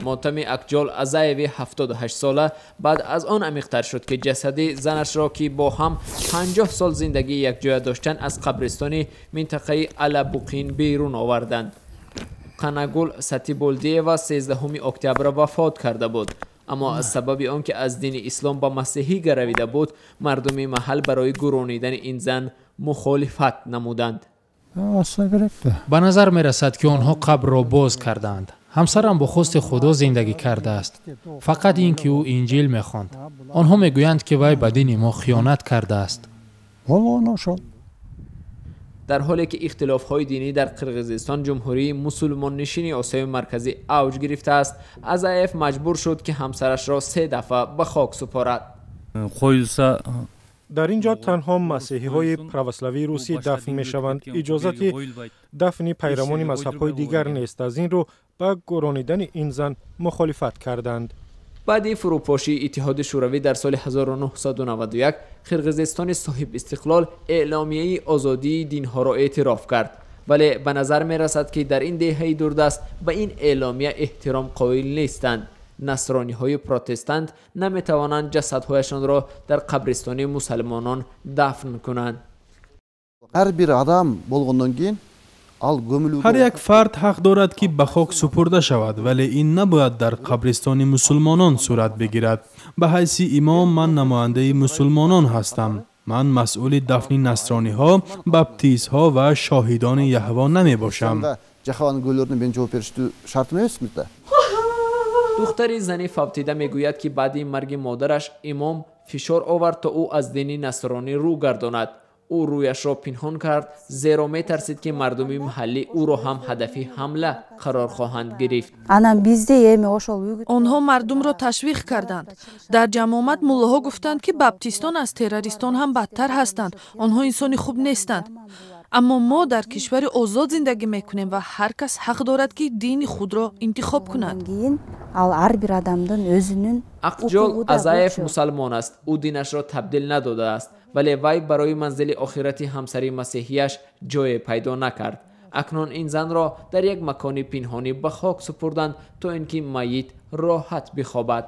Мотами Акҷол Азаеви 78 сола баъд аз он амиқтар шуд, ки ҷасади занашро, ки бо ҳам 50 сол зиндагии якҷоя доштанд, аз қабристони минтақаи Алабуқин берун оварданд. Қанагул Сатиболдиева 13 октябр вафот карда буд, аммо аз сабаби он ки аз дини ислом ба масеҳӣ гаравида буд, мардуми маҳал барои гӯронидани ин зан мухолифат намуданд. Ба назар мерасад, ки онҳо қабрро боз кардаанд. Ҳамсарам бо хости Худо зиндагӣ кардааст, фақат ин ки ӯ Инҷил мехонд. Онҳо мегӯянд, ки вай ба дини мо хиёнат кардааст. Дар ҳоле ки ихтилофҳои динӣ дар Қирғизистон, ҷумҳурии мусулмоннишини Осиёи Марказӣ, авҷ гирифтааст, Азаев маҷбур шуд, ки ҳамсарашро се дафъа ба хок супорад. Дар ин ҷо танҳо масеҳиҳои православии русӣ дафн мешаванд. Иҷозати дафни пайравони мазҳабҳои дигар нест. Аз ин рӯ ба гӯронидани ин зан мухолифат карданд. Баъди фурӯпошии Иттиҳоди Шӯравӣ дар соли 1991, Қирғизистони соҳибистиқлол эъломияи озодии динҳоро эътироф кард, вале ба назар мерасад, ки дар ин деҳаи дурдаст ба ин эъломия эҳтиром қоил нестанд. Насрониҳои протестант наметавонанд ҷасадҳояшонро дар қабристони мусалмонон дафн кунанд. Ар бир адам болгондон кийин ал көмүлүүгө. Ҳар як фард ҳақ дорад, ки ба хок супурда шавад, вале ин набояд дар қабристони мусулмонон сурат бигирад. Ба ҳайси имом ман намояндаи мусулмонон ҳастам. Ман масъули дафни насрониҳо, баптистҳо ва шоҳидони Яҳво намебошам. Жахаванын күбөлөрүнө мен жооп бериштүү шартым эмесмин да. Духтари зани фавтида мегӯяд, ки баъди марги модараш имом фишор овард, то ӯ аз дини насронӣ рӯ гардонад. Ӯ рӯяшро пинҳон кард, зеро метарсид, ки мардуми маҳаллӣ ӯро ҳам ҳадафи ҳамла қарор хоҳанд гирифт. Анан бизде эми ошол үгүт. Онҳо мардумро ташвиқ карданд. Дар ҷамъомад муллоҳо гуфтанд, ки баптистон аз террористон ҳам бадтар ҳастанд, онҳо инсони хуб нестанд. Аммо мо дар кишвари озод зиндагӣ мекунем ва ҳар кас ҳақ дорад, ки дини худро интихоб кунад. Кийин ал ар бир адамдын өзүнүн Ақҷол укугу да Азаев болчу. мусалмон аст. Ӯ динашро табдил надодааст, вале вай барои манзили охирати ҳамсари масеҳияш ҷое пайдо накард. Акнун ин занро дар як макони пинҳонӣ ба хок супурданд, то ин ки майит роҳат бихобад.